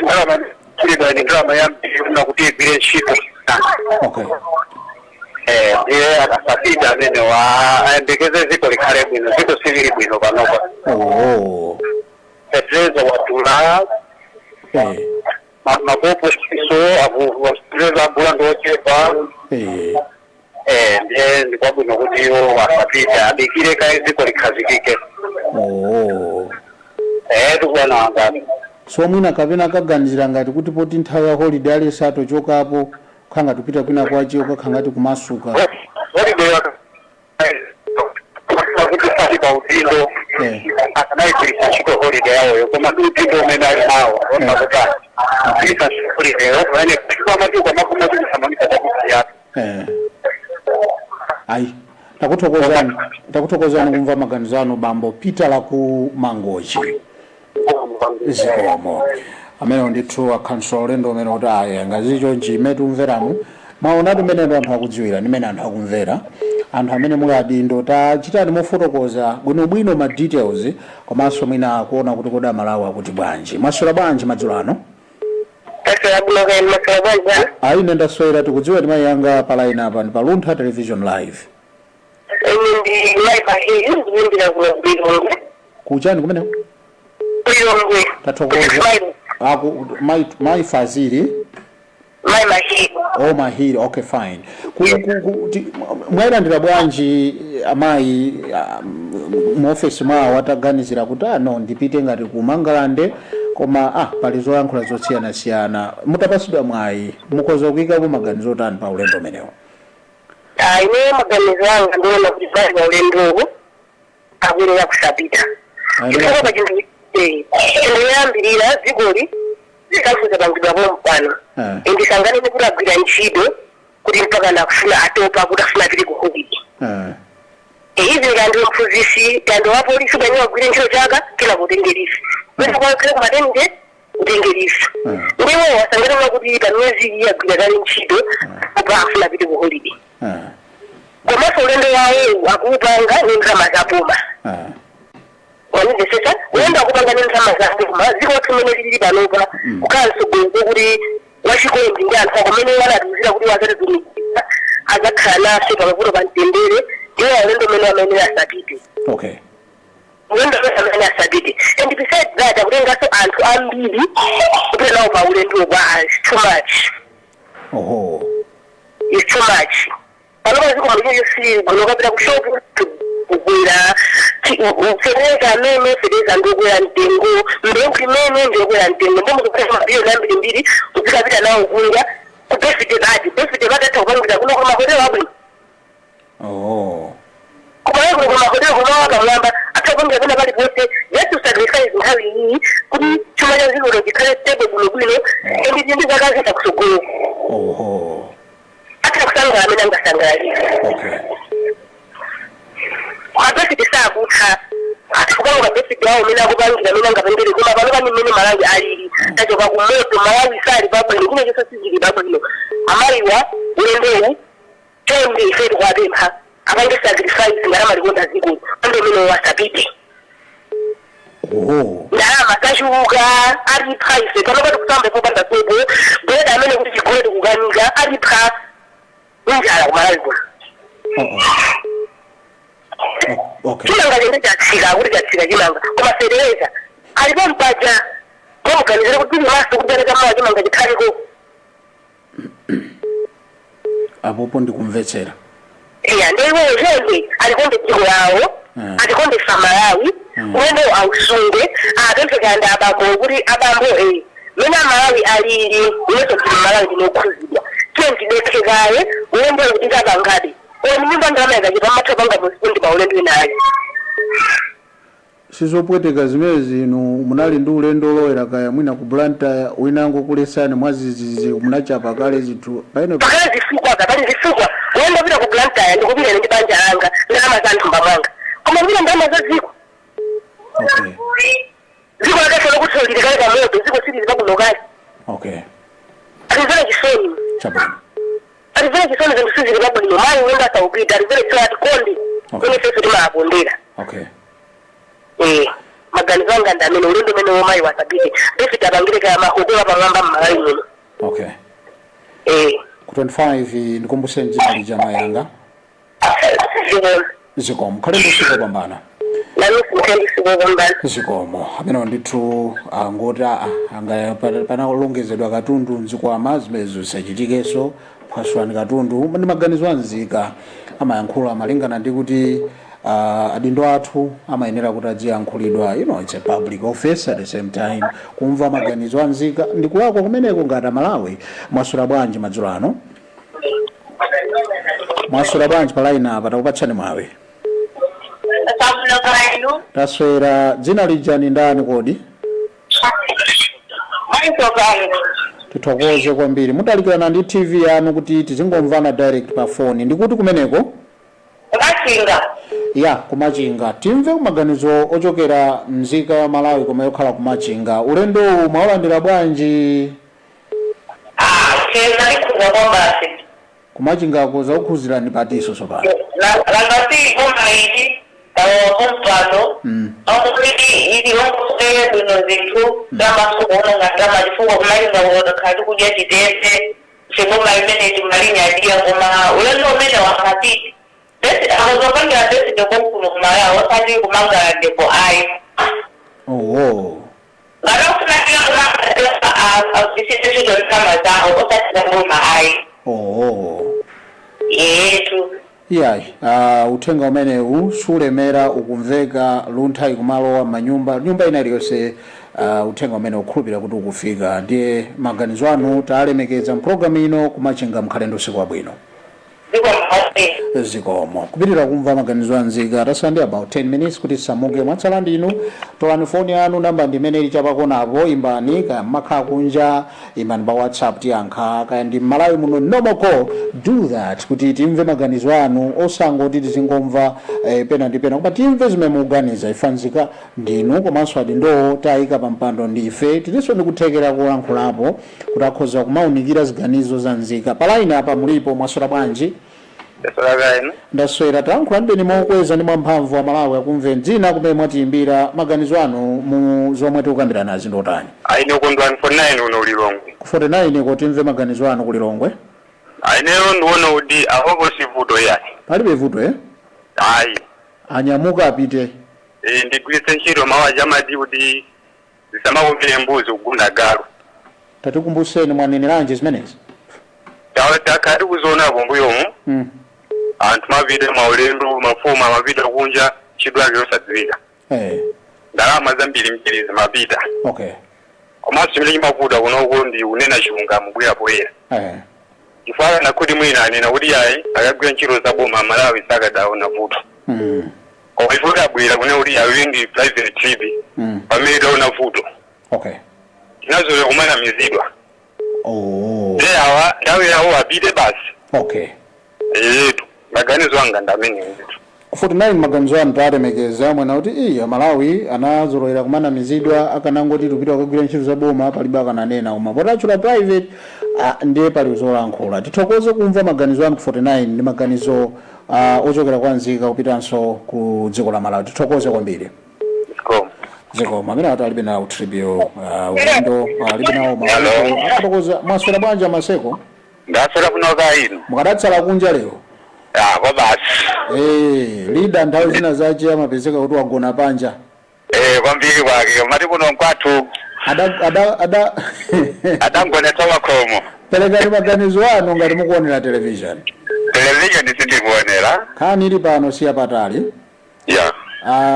ndalama kulidwa ni ndalama yambiri kuna kuti igwire ntchito. Eh, ndiye asapite amene wa ayembekeze dziko likhale bwino. Dziko silili bwino panopa. Fetereza wadula. Mapopo so fetereza agula ndiochepa. Eh, ndiye ndikwabwino kuti iwo asapite, adikire kaye dziko likhazikike. Eh, tikuyana wangati. So mwina kapena kaganizira ngati kuti poti nthawi ya holiday aliyense atochokapo, khanga tupita kwina kwachiyo, kakha ngati kumasuka. Holiday kuti sali pa udindo, akanayigwiritsa ntchito holiday yawoyo, koma ndi udindo umene ali nawo, ona kuti agwiritsa ntchito holiday yo pamene amatuka makumakuisamanika chakusiyana. Ayi, takuthokozani, takuthokozani kumva maganizo anu, bambo Peter la ku Mangochi. Zikomo. Amenewo ndithu akhanso ulendo umene kuti ayi ngazicho imene tumveramu. Mwaonatu mmene anthu akudziwira ndimene anthu akumvera. Anthu amene muli adindo, tachitani mofotokoza bwinobwino ma details, komanso mwina kuona kuti kodi Amalawi akuti bwanji. Mwaswera bwanji madzulo ano? Taswera bwino, kaya maswera bwanji? Ayi, ine ndaswera. Tikudziwa ndi mayi yanga pa line apa ndi pa Luntha Television Live. Ine ndi mayi Mahiri, ndikuyimbira kuno Kulilongwe. Kuchani kumeneko? Kulilongwe. Tathokoza. Aku mai Fazili? Mayi Mahiri. Oh, Mahiri, okay, fine. Mwayilandira bwanji amayi, mu ofesi mwawo ataganizira kuti ah, no, ndipite ngati ku Mangalande, koma pali zoyankhula zosiyanasiyana? Mutapasidwa mwayi, mukhoza kuyikapo maganizo otani pa ulendo umenewo? Ah, ine maganizo anga ndiona kuti pali pa ulendowo akuyenera kusapita. Chifukwa pa chinthu chinthu choyambirira, dzikoli zisankho zapangidwa pompano. Ndisanganene kuti agwira ntchito kuti mpaka nakufuna atopa kuti afuna apite ku holiday. Izi kandi mphunzisi kandi wa polisi bwenye wagwire ntchito chaka kena kutenge leave, kwena kwakhale ku maternity kutenge leave. Ndiwo wasanganena kuti pa miyezi iyi agwira kale ntchito, apa afuna apite ku holiday. Komanso ulendo wawo akuupanga ndi ndalama zaboma. Wanimvesesa? Ulendo akupanga ndi ndalama zaboma. Dziko lathu limene lilili panopa, kukhala mtsogoleri kuti wachikondi ndi anthu ako amene anatiuzira kuti wazatitumikira, adzakhala nafe pamavuto pa mtendere, ndiwo ulendo umene amene asapite. Ulendo umene amene asapite. And besides that, akutenganso anthu ambiri kupita nawo pa ulendo kwa, it's too much. It's too much. Panopa ziko mwenyewe si bwino, kapita ku shop kukwera fetereza, amene fetereza ndiokwera mtengo, mbewu imene ndiokwera mtengo, ndi mukupita mabiliyoni ambirimbiri kuzikapita nawo kunja. Ku birthday party, birthday party atha kupangira kuno koma mahotelo abwino. Oh. Kumalawi kuno koma mahotelo kumawa pamwamba, atha kupangira pena paliponse, just to sacrifice nthawi iyi kuti chuma cha dziko chikhale stable bwinobwino and ndi zaka zita kusogolo. Oho. Atha kusangalala amene angasangalalire. Ma birthday sakutha, atha kupanga birthday awo amene akupangira, amene angapangire, koma pano pani mmene Malawi alili, tachoka kumoto, Malawi sali pabwino, china chonse sichili pabwino. Amayiwa ulendowu, chonde ife tikuwapempha apange sacrifice ngati amalikonda dziko, ulendo umene wasapite. Oho. Ndalama zachuluka, atipha ife pano pati kusamba popanda sopo, buledi amene kuti tigule tikukanika, atipha njala kumalawi kuno. Oh, oh. Okay. Chimanga chende chatsika, kuti chatsika chimanga, koma fetereza alipo mpaja komuganizire kuti tili maso kuti chaka chamawa chimanga chikhaliko. Apopo ndikumvetsera. Iya, ndi iwowo chonde alikonde dziko lawo, atikonde ife Malawi, ulendo ausunge, apemphe kanda abambo kuti abambo, mene Amalawi alili, inenso ndili Malawi, ndinokhuzidwa, tiye tidekhe kaye ulendo kuti kapangabe oyo nyumba ndalama ikachepa amatha panga postpone maulendo ena ake. Sizopweteka zimene zinu munali ndi ulendo olowera kaya mwina ku Blantyre, winango kulesani mwazizizi, munachapa kale zinthu paino? Pakale zifukwa, pali zifukwa. Ulendo pita ku Blantyre ndikupita ine ndi banja langa, ndalama za nthumba mwanga, koma kupita ndalama za dziko, dziko lakafe lokuti lili kale pamoto, dziko silili pabwino kale. Atimvere chisoni. Chabwino. Atimvere chisoni, zinthu sizili pabwino. Mayi, ulendo asaupita, atimvere chisoni, atikonde mene ifenso timaakondera. Maganizo anga ndi amene ulendo umene womayi wasapite, birthday apangire kaya mahotelo apamwamba mmalawi muno. Ku 25, ndikumbuseni dzina lija mayanga. Zikomo. Zikomo, khale ndi usiku wopambana. Nanunso mukhale ndi usiku wopambana. Zikomo. Amenewo ndithu angoti aa anga panalongezedwa katundu mzikwama, zimenezo zisachitikenso, phwasulani katundu. Ndi maganizo anzika, amayankhula malingana ndi kuti adindo athu amayenera kuti adziyankhulidwa. It's a public office. At the same time, kumva maganizo anzika ndikulakwa kumeneko ngati Amalawi? Mwaswera bwanji madzulo ano? Mwaswera bwanji? Pa line apa, takupatsani mwawi. Sabwino. Taswera. Dzina lija ni ndani kodi? Maitokani. Tithokoze kwambiri. Mutalikirana ndi TV yanu kuti tizingomvana direct pa foni. Ndikuti kumeneko? Machinga. Ya, kumachinga. Timve maganizo ochokera mzika ya Malawi koma yokhala kumachinga. Ulendowu mwaulandira bwanji? Ah, cheza likhuza kwambasi. Kumachingako zakukhuzirani patiso tsopano? Langasi boma ili tawa kumpano akuti ili longosolere bwino zinthu zamaso kuona ndalama, chifukwa kumachinga kuona kudya chitete cheboma limene timalinyadira, koma ulendo umene wakapita besi akazopangira birthday konkuno kumalawi, osati kumangala ndipo ayi. Oho. Ngalokufunakira kumangala agwiritse ntchito ndalama zawo, osati zaboma ayi. Oho. Yetu. Iyayi, uthenga umenewu sulemera, ukumveka luntha ikumalowa manyumba, nyumba ina iliyonse. Uthenga umene ukhulupirira kuti ukufika, ndiye maganizo anu talemekeza mpulogalamu ino. Kumachinga, mkhale ndi usiku wabwino. Zikomo. Zikomo. Kupitirira kumva maganizo anzika, tasala ndi about 10 minutes kuti tisamuke. Mwatsala ndinu, tolani foni yanu, namba ndi imene ili chapakonapo, imbani. Kaya mmakhala kunja, imbani pa WhatsApp, tiyankha. Kaya ndi mmalawi muno, normal call, do that kuti timve maganizo anu, osangoti tizingomva pena ndi pena, koma timve zimene mukuganiza. Ifanzika ndinu, komanso adindowo tayika pa mpando ndife, tilinso ndikuthekera kulankhulapo kuti akhoza kumaunikira ziganizo za nzika. Pa line apa mulipo. Mwaswera bwanji? Ndaswera. Ndaswera. Talankhula ndibeni mokweza ndi mwamphamvu, Amalawi akumve. Dzina, kumene mwatiyimbira, maganizo anu mu zomwe tikukambirana nazi ndotani? Aine Kondwani, 49 uno Lilongwe. Ku 49 ko, timve maganizo anu ku Lilongwe. Aineyo ndiona kuti apopo sivuto yayi. Palibe vuto, eh? Ayi. Anyamuka apite. E, ndigwiritse ntchito mawu achamati kuti zisamakomere mbuzi kugunda galu. Tatikumbuseni, mwaneneranji zimenezi? Takhala tikuzionapo mbuyomu, anthu mapita maulendo, mafumu amapita kunja, ntchito yake yosadziwika, ndalama zambiri mbiri zimapita. Komanso chimene chimavuta kunoko ndi kunena chilungamo, bwera poyera. Chifukwa kana kuti mwina anena kuti yayi, akagwira ntchito za boma, Malawi sakadaona vuto. Koma chifukwa abwera kunena kuti yayi, ndi private trip, pamene taona vuto. Tinazolowera kumanamizidwa. Nde awa nthawi yawo apite basi. Eyetu, maganizo anga ndi amenewo ndithu. 49, maganizo anu talemekeza. Mwena kuti iya, Malawi anazolowera kumanamizidwa, akanangoti tupita kukagwira ntchito za boma palibe akananena, koma potatchula private, ah, ndiye pali zolankhula. Tithokoze kumva maganizo anu ku 49 ndi maganizo ochokera kwa nzika kupitanso ku dziko la Malawi. Tithokoze kwambiri. Zikomo. Zikomo. Amene ati alibe nawo trip yo, ulendo alibe nawo maulendo akuthokoza. Mwaswera bwanji, Maseko? Ndaswera kuno, ka inu? Mukadatsala kunja lero. Ah, kwa basi. Eh, leader nthawi zina zache amapezeka kuti wagona panja. Eh, kwambiri kwake mati kuno nkwathu. Ada ada ada. Adangonetsa makhomo. Perekani maganizo anu ngati mukuonera television. Television sindikuonera. Nkhani ili pano siya patali.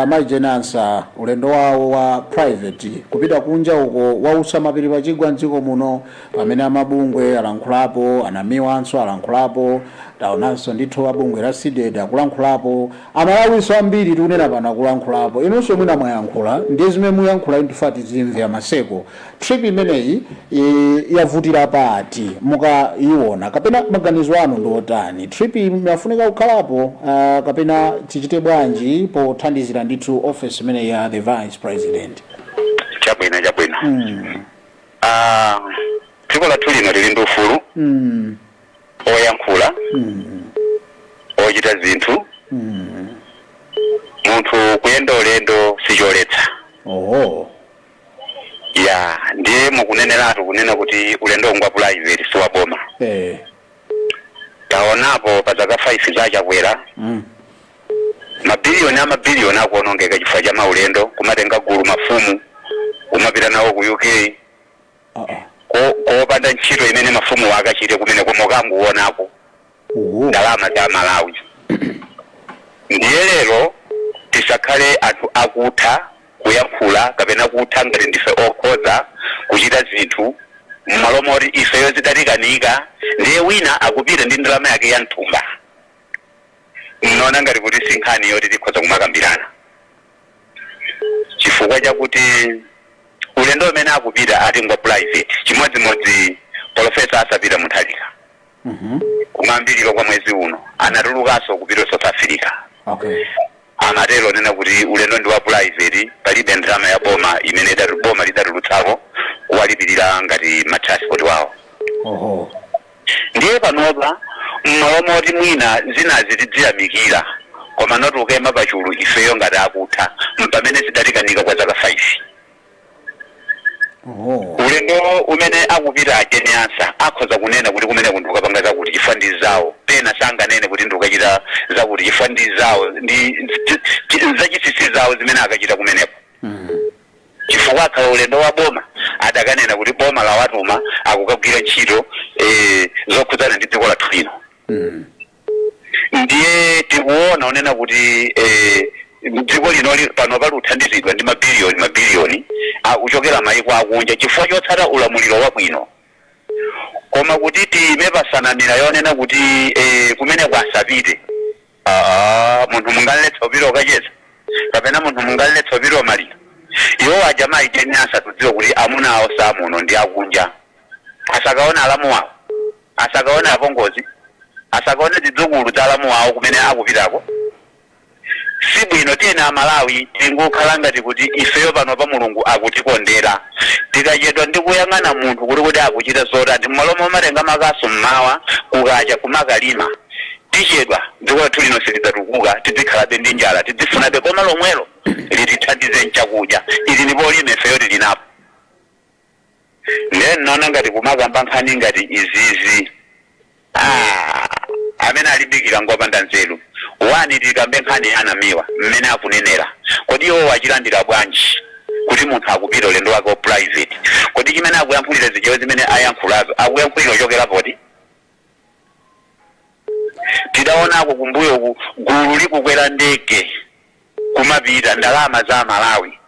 Mayi Jane Ansah, ulendo wawo wa private kupita kunja uko wausa mapiri pachigwa mdziko muno, pamene amabungwe alankhulapo, anamiwanso alankhulapo, taonanso ndithu abungwe la CDEDI akulankhulapo, Amalawinso ambiri tikunena pano akulankhulapo, inunso mwina mwayankhula. Ndiye zimene muyankhula inu tizimve. Amaseko, trip imeneyi yavutira pati mukayiona, kapena maganizo anu ndi otani? Trip imafunika kukhalapo, kapena tichite bwanji pothandizira ndithu office imeneyi ya the vice president? Chabwino, chabwino. Ah, dziko lathu lino lili ndi ufulu oyankhula, ochita zinthu. Munthu kuyenda ulendo sicholetsa. Ya, ndiye mukuneneratu kunena kuti ulendo ngwa private, si wa boma. Taonapo pa zaka 5 zachakwera, mabiliyoni amabiliyoni akuonongeka chifukwa cha maulendo, kumatenga gulu mafumu kumapita nawo ku UK, kopanda ntchito imene mafumu akachite kumene koma ukanguonako ndalama za Malawi. Ndiye lero tisakhale anthu akutha kuyankhula kapena kutha ngati ndife okhoza kuchita zinthu mmalo moti ifeyo zidatikanika. Ndiye wina akupita ndi ndalama yake ya mthumba. Mnaona ngati kuti si nkhani yoti tikhoza kumakambirana, chifukwa chakuti ulendo umene akupita ati ngwa private. Chimodzimodzi Professor Arthur Peter Mutharika, kumayambiriro kwa mwezi uno anatulukanso kupita South Africa. Amatero nena kuti ulendo ndi wa private, palibe ndalama ya boma imene boma lidatulutsako kuwalipirira ngati ma transport wawo. Ndiye panopa mmalo moti mwina zinazi tidziyamikira, koma noti ukema pachulu ifeyo ngati akutha, mpamene zidatikanika kwa zaka 5. Ulendo umene akupita a Jane Ansah, akhoza kunena kuti kumene ndikukapanga zakuti chifukwa ndi zawo. Pena sanganene kuti ndikukachita zakuti chifukwa ndi zawo, ndi zachinsinsi zawo zimene akachita kumeneko. Chifukwa akhala ulendo wa boma, adakanena kuti boma lawatuma, akukagwira ntchito zokhudzana ndi dziko lathu lino. Ndiye tikuona unena kuti dziko lino pano pali kuthandizidwa ndi mabiliyoni mabiliyoni akuchokera mayiko akunja chifukwa chotsata ulamuliro wabwino, koma kuti tiyime pasanamira yonena kuti kumene kwasapite, munthu mungaletsa upita ukacheza, kapena munthu mungaletsa upita umalira? Iwo aja mayi Jane Ansah tudziwe kuti amuna awo samuno, ndi akunja. Asakaona alamu wawo, asakaona apongozi, asakaone zidzukulu za alamu wawo kumene akupitako? Si bwino. Tiyeni Amalawi tingokhala ngati kuti ifeyo pano pa Mulungu akutikondera. Tikachedwa ndi kuyang'ana munthu kuti akuchita zotani, mmalo momatenga makasu mmawa kukacha kumakalima, tichedwa. Dziko lathu lino silidzatukuka, tidzikhalabe ndi njala, tidzifunabe boma lomwelo litithandize mchakudya. Ili ndipo lime ifeyo tili napo. Ndiye nnaona ngati kumakamba nkhani ngati izizi, ah, amene alimbikira ngopanda nzeru. Wani, tikambe nkhani ya anamiwa mmene akunenera. Kodi iwo achilandira bwanji kuti munthu akupita ulendo wake wa private? Kodi chimene akuyankhulira zichewa zimene ayankhulazo, akuyankhulira ochokera poti? Tidaonako kumbuyoku gulu likukwera ndege kumapita, ndalama za Malawi.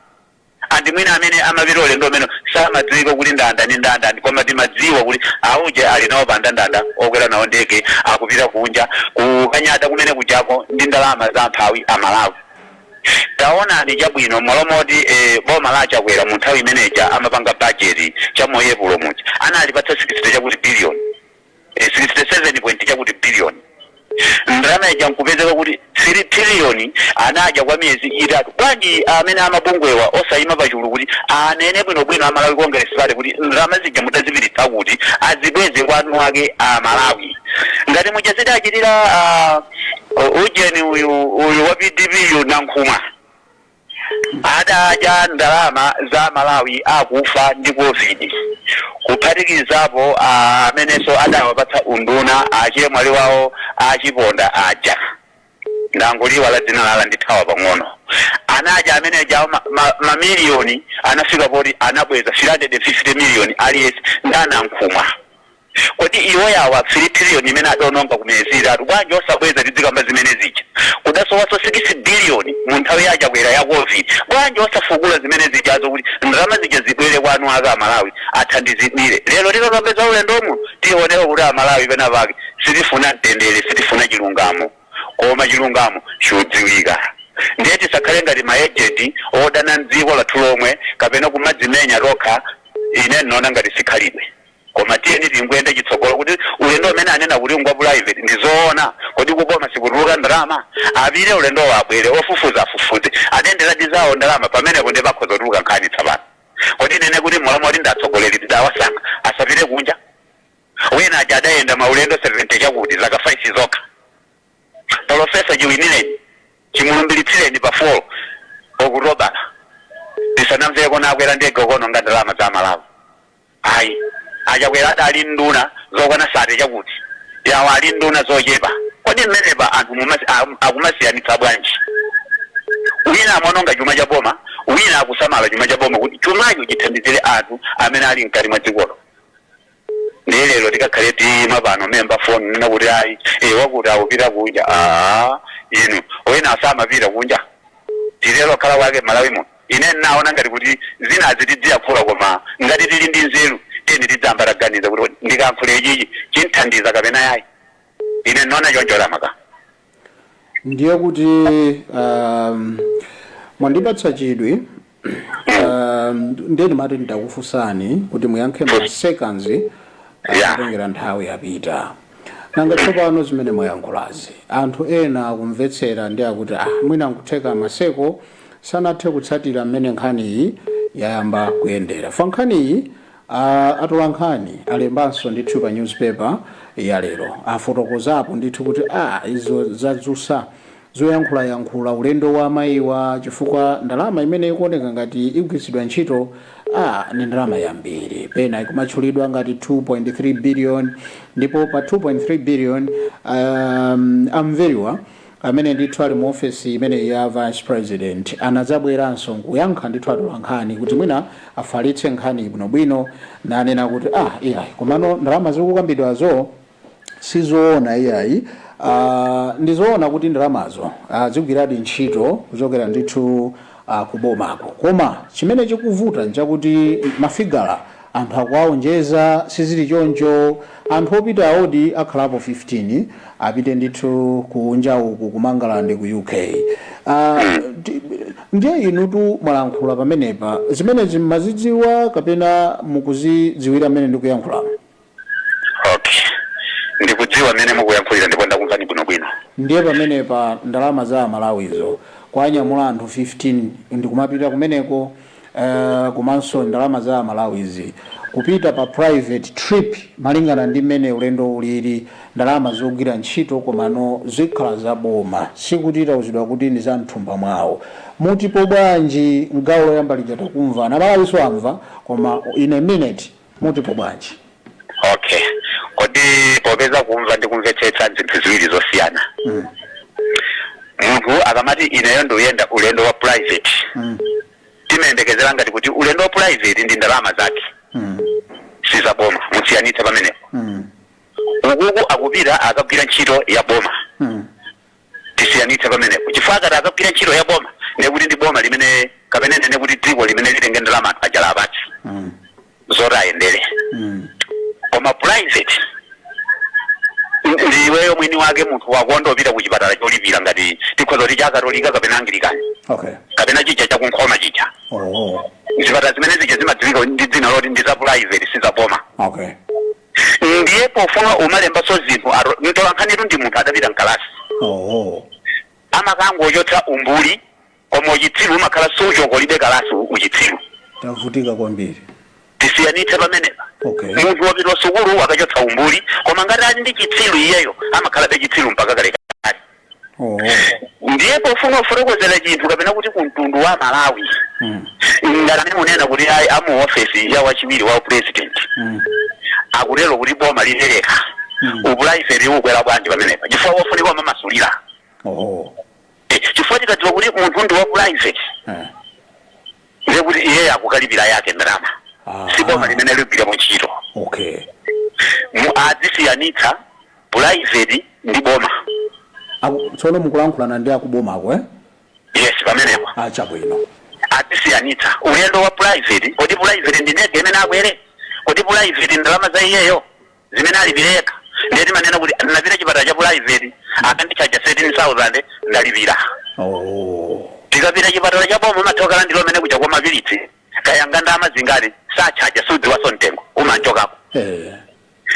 Andi mwina amene amapita ulendo umene samadziwika kuti ndandani ndandani, koma timadziwa kuti auje ali nawo pa ndandanda okwera nawo ndege, akupita kunja kukanyada kumene kujako ndi ndalama za amphawi Amalawi. Taonani, chabwino, malo moti boma la Chakwera mu nthawi imeneja amapanga budget cha mu April muja, analipatsa 60 chakuti billion, 67 point chakuti billion. Ndalama ija nkupezeka kuti 3 trillion anadya kwa miyezi 3. Bwanji amene amabungwewa osayima pachulu kuti anene bwinobwino Amalawi Congress Party kuti ndalama zija mutazipititsa kuti azibweze kwanu ake Amalawi, ngati muja zidachitira ujeni uyu wa PDP yu Nankhumwa, adadya ndalama za Malawi akufa ndi COVID, kuphatikizapo amenenso adawapatsa unduna achemwali wawo achiponda aja, ndangoliwala dzina lala, ndithawa pang'ono. Anadya ameneja mamiliyoni, anafika poti anabweza 350 miliyoni aliyense ndanankhumwa. Kodi iwo yawa 3 trillion imene adaononga ku miyezi 3, bwanji osabweza tizikamba zimene zija? Kudasowaso 6 billion mu nthawi ya Chakwera ya COVID. Bwanji osafukula zimene zijazo kuti ndalama zija zibwere kwanu aka Amalawi athandizidwire? Lero tikakambe ulendomu, tioneka kuti Amalawi pena pake sitifuna mtendere, sitifuna chilungamo, koma chilungamo chikudziwika. Ndiye tisakhale ngati ma agent odana mdziko lathu lomwe kapena kumadzimenya tokha. Ine ndinaona ngati sikhalidwe, koma tiyeni tinguyende chitsogolo kuti ulendo umene anena kuti ngwa private ndizoona. Kodi kuboma sikutuluka ndalama? Apite ulendo, abwere, ofufuza afufuze, atenderadi zawo ndalama, pamenepo ndi pakhoza kutuluka nkhani tsapano. Kodi nene kuti mulamu oti ndatsogoleri tidawasankha asapite kunja? Wina aja adayenda maulendo 70 chakuti zaka 5 zokha. Professor chiwinireni, chimulumbilitsireni pa 4 Okutobala, tisanamveko nakwera ndege okononga ndalama za Malawi. Ayi, Achakwera adali nduna zokwana 30 chakuti, yawo ali nduna zochepa. Kodi mmenepa anthu akumasiyanitsa bwanji? Wina amaononga chuma cha boma, wina akusamala chuma cha boma kuti chumacho chithandizire anthu amene ali mkati mwa dzikolo. Ndiye lero tikakhale tiyima pano memba phone nena kuti ayi, wakuti akupita kunja. Aa, inu, wina asamapita kunja, tilero khala kwake Malawi muno. Ine naona ngati kuti zinazi tidziyankhula, koma ngati tili ndi nzeru, tiyeni tidzamba taganiza kuti ndikankhule ichichi chinthandiza kapena yayi. Ine naona choncho lamaka. Ndiye kuti mwandipatsa chidwi. Ndiye ndimati ndakufunsani kuti muyankhe ma seconds kutengera nthawi yapita. Nanga tsopano zimene mwayankhulazi, anthu ena akumvetsera ndi akuti, ah, mwina nkutheka Maseko sanathe kutsatira mmene nkhaniyi yayamba kuyendera. Fa nkhaniyi atola nkhani alembanso ndithu pa newspaper ya lero, afotokozapo ndithu kuti ah, izo zadzusa zoyankhulayankhula ulendo wa amayiwa, chifukwa ndalama imene ikuoneka ngati igwiritsidwa ntchito ni ndalama yambiri. Pena ikumatchulidwa ngati 2.3 billion, ndipo pa 2.3 billion amveriwa amene ndithu ali mu ofesi imene ya vice president anadzabweranso nkuyankha ndithu atola nkhani kuti mwina afalitse nkhani bwinobwino, nanena kuti ah, iyayi, komano ndalama zikukambidwazo sizoona iyayi. Ndizoona kuti ndalamazo zigwiradi ntchito kuchokera ndithu kubomako, koma chimene chikuvuta nchakuti ma figure anthu akuwaonjeza, sizili choncho. Anthu opita awodi akhalapo 15, apite ndithu kunja uku ku Mangalande ku UK. Ndiye inutu mwalankhula pamenepa, zimenezi mmazidziwa kapena mukuzidziwira mmene ndikuyankhulamo? Okay, ndikudziwa mmene mukuyankhulira ndipo ndakumvani bwinobwino. Ndiye pamenepa ndalama za Amalawizo kwanyamula anthu 15 ndikumapita kumeneko, komanso ndalama za Amalawizi kupita pa private trip, malingana ndi mmene ulendo ulili, ndalama zogwira ntchito komano zikhala zaboma, sikuti tauzidwa kuti ndi za mthumba mwawo. Mutipo bwanji? Mgawo loyamba lija takumva, Amalawiso amva, koma in a minute mutipo bwanji? Okay, kodi popeza kumva ndi kumvetsetsa zinthu ziwiri zosiyana, munthu akamati ineyo ndikuyenda ulendo wa private, timayembekezera ngati kuti ulendo wa private ndi ndalama zake, sizaboma. Musiyanitse pamenepo. Ukuku akupita akagwira ntchito ya boma. Tisiyanitse pamenepo, chifukwa akati akagwira ntchito ya boma, ndiye kuti ndi boma limene limene, kapena nene kuti dziko limene litenge ndalama anthu ajala apatsi zoti ayendere. Koma private ndiweyo mwini wake, munthu wakonda upita ku chipatala cholipira, ngati tikhoza kuti cha Katolika kapena Angilikani kapena chija chakunkhoma chija. Zipatala zimene zija zimadziwika ndi dzina loti ndi za private, si za boma. Ndiye pofuna umalembaso zinthu, mtolankhanitu ndi munthu adapita mkalasi, amakangochotsa umbuli, koma uchitsiru umakhala suchokolibe kalasi uchitsiru. Tavutika kwambiri. Tisiyanitse pamenepa. Munthu wapita sukulu akachotsa umbuli, koma ngati ali ndi chitsiru iyeyo amakhalabe chitsiru mpaka kalekale. Ndiye pofuna kufotokozera chinthu kapena kuti kumtundu wa Malawi, ngati amene munena kuti ayi, amu ofesi ya wachiwiri wa president akutero kuti boma lipereka, uprivate ukwera bwanji pamenepa? Chifukwa wofunika umamasulira. Chifukwa tikadziwa kuti munthu ndi wa private, ndiye kuti iye akukalipira yake ndalama, si boma limene ligwirapo ntchito. Adzisiyanitsa private ndi boma. Tsono mukulankhulana ndi akubomako, eh? Yes, pamenepo. Ah, chabwino. Adzisiyanitsa ulendo wa private. Kodi private ndi ndege imene akwere? Kodi private ndalama za iyeyo zimene alipire yekha? Ndiye timanena kuti ndinapita chipatala cha private, akandichaja 13,000, ndalipira. Tikapita chipatala cha boma, umatha landira umene kuja kwa mapilitsi, kayanga ndalama zingati, sachaja, sudziwaso mtengo, umanchokako.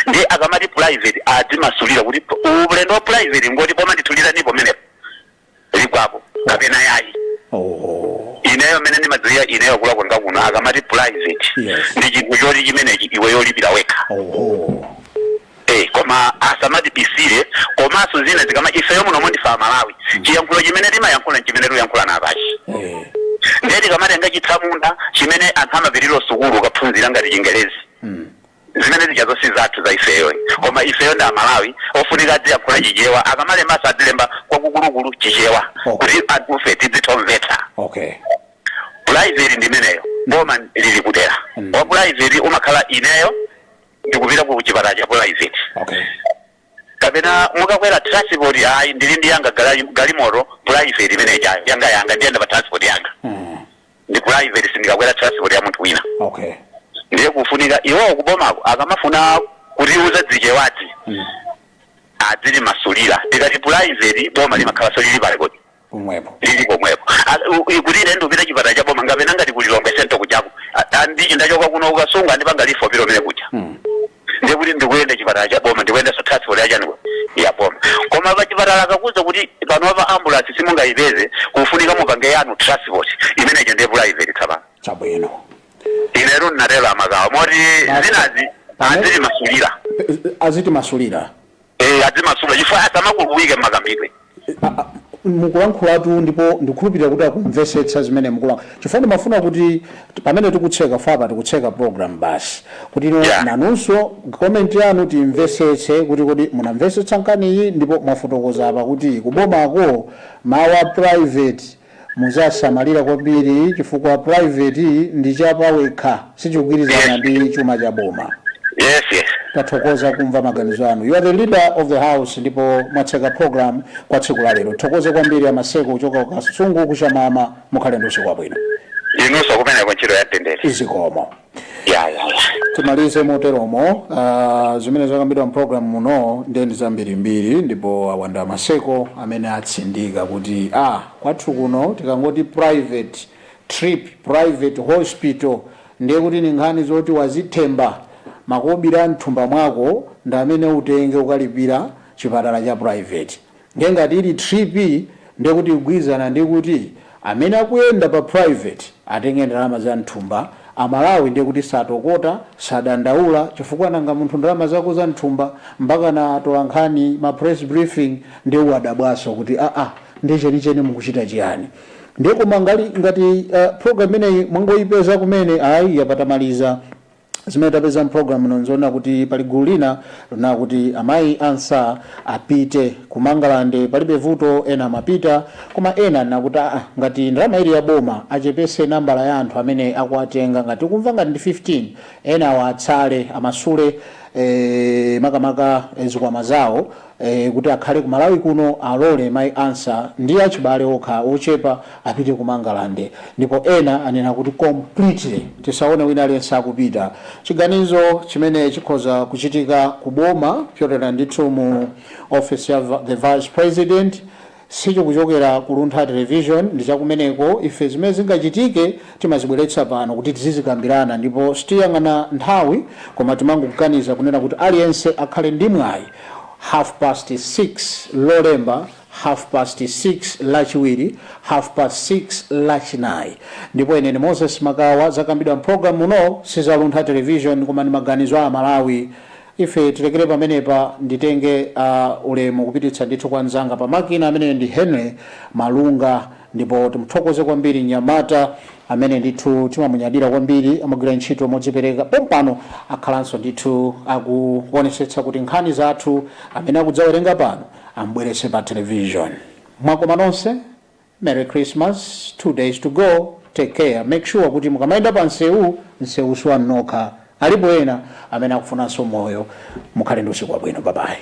Ndi akamati private adzimasulira kuti ulendo wa private ngoti boma ndithuliranipo menepo ligwapo kapena yayi. Ineyo mene ndimadziwira ineyo kula kwanga kuno, akamati private ndi chinthu choti chimenechi iwe yolipira wekha. Koma asamatibisire. Komanso zina zikama ifeyo muno ndife Amalawi, chiyankhulo chimene timayankhula nchimene tiyankhula napachi. Ndiye tikamatenga chitsamunda chimene anthu amapitira sukulu ukaphunzira ngati Chingerezi, zimene zija zonse zathu za ifeyo, koma ifeyo ndi Amalawi, ofunika adziyankhula Chichewa. Akamalembaso adzilemba kwakukulukulu Chichewa kuti anthufe tidzithomvetsa. Private ndimeneyo, boma lili kudera. Wa private umakhala ineyo ndikupita ku chipatala cha private, kapena mukakwera transport, ayi, ndili ndi yanga galimoto private imene ichayo yanga yanga, ndiyenda pa transport yanga, ndi private, sindikakwera transport ya munthu wina. Ndiye kufunika iwowo kubomako akamafuna kutiuza dzichewadzi, adzitimasulira. Tikati private, boma limakhala lili pale kodi? Pomwepo. Lili pomwepo. Kuti ine ndikupita chipatala cha boma, ngapena ngati ku Lilongwe Central kuchako, ndachoka kuno ukasunga andipanga refer pilo mene kucha, ndiye kuti ndikuyenda chipatala cha boma, ndikuyenda so transport yachani ya boma. Koma pa chipatala akakuza kuti panopa ambulance simungayipeze, kufunika mupange yanu transport, imeneyo ndiye private tsapano. Chabwino. Inetu ndinatero amakawa moti zinazi azitimasulira. Azitimasulira. Eh, azimasula chifukwa asamakuluwike mmakambidwe. Mukulankhulatu ndipo ndikukhulupirira kuti akumvetsetsa zimene mukulankhula, chifukwa ndimafuna kuti pamene tikutseka fapa, tikutseka program basi, kuti ino nanunso comment yanu timvetsetse kuti kodi munamvetsetsa nkhaniyi. Ndipo mwafotokoza apa kuti kubomako mawu a private muzasamalira kwambiri, chifukwa private ndi chapawekha, sichikugwirizana ndi chuma cha boma. Yes. Tathokoza kumva maganizo anu. You are the leader of the house ndipo mwatseka program kwa tsiku la lero. Thokoze kwambiri Amaseko kuchoka ku Kasungu kuchamama. Mukhale ndi usiku wabwino. Inunso kumeneko, ntchito ya mtendere. Izikomo. Ya. Timalize moteromo. Zimene zakambidwa mpulogalamu muno ndiye ndi zambirimbiri, ndipo awanda Amaseko amene atsindika kuti kwathu kuno tikangoti private trip, private hospital, ndiye kuti ni nkhani zoti wazithemba makobiri mthumba mwako ndi amene utenge ukalipira chipatala cha private. Ndiye ngati ili trip, ndiye kuti igwirizana ndi kuti amene akuyenda pa private atenge ndalama za mthumba. Amalawi ndiye kuti satokota, sadandaula, chifukwa nanga munthu ndalama zako za mthumba, mpaka na tola nkhani ma press briefing, ndiye uwadabwaso kuti aa, ndiye chenicheni mukuchita chiyani? Ndiye koma ngati program imeneyi mwangoyipeza kumene, ayi, yapatamaliza. Zimene tapeza mpulogalamu ino nzoona kuti pali gulu lina lina kuti amayi Ansah apite ku Mangalande, palibe vuto, ena amapita, koma ena nakuti aa, ngati ndalama ili ya boma, achepese nambala ya anthu amene akuwatenga. Ngati kumva ngati ndi 15, ena awa atsale, amasule. makamaka zikwama zawo kuti akhale ku Malawi kuno, alole Mayi Ansah ndi achibale okha ochepa apite ku Mangalande, ndipo ena anena kuti completely tisaone wina aliyense akupita. Chiganizo chimene chikhoza kuchitika kuboma kupyolera ndithu mu office ya the Vice President sichikuchokera ku Luntha Television, ndi chakumeneko. Ife zimene zingachitike timazibweretsa pano kuti tizizikambirana, ndipo sitiyang'ana nthawi, koma timangoganiza kunena kuti aliyense akhale ndi mwayi. 6:30 Lolemba, 6:30 Lachiwiri, 6:30 Lachinayi. Ndipo ine ndi Moses Makawa. Zakambidwa mpulogalamu muno si za Luntha Television, koma ndi maganizo a Malawi. Ife tilekere pamenepa. Nditenge ulemu kupititsa ndithu kwa mzanga pa makina amene ndi Henry Malunga, ndipo timuthokoze kwambiri mnyamata amene ndithu timamunyadira kwambiri, amagwira ntchito modzipereka. Pompano akhalanso ndithu akuonetsetsa kuti nkhani zathu amene akudzawerenga pano ambweretse pa television. Mwakoma nonse. Merry Christmas. 2 days to go. Take care. Make sure kuti mukamayenda pa msewu, msewu siwanu nokha, alipo ena amene akufunanso moyo. Mukhale ndi usiku wabwino. Bye bye.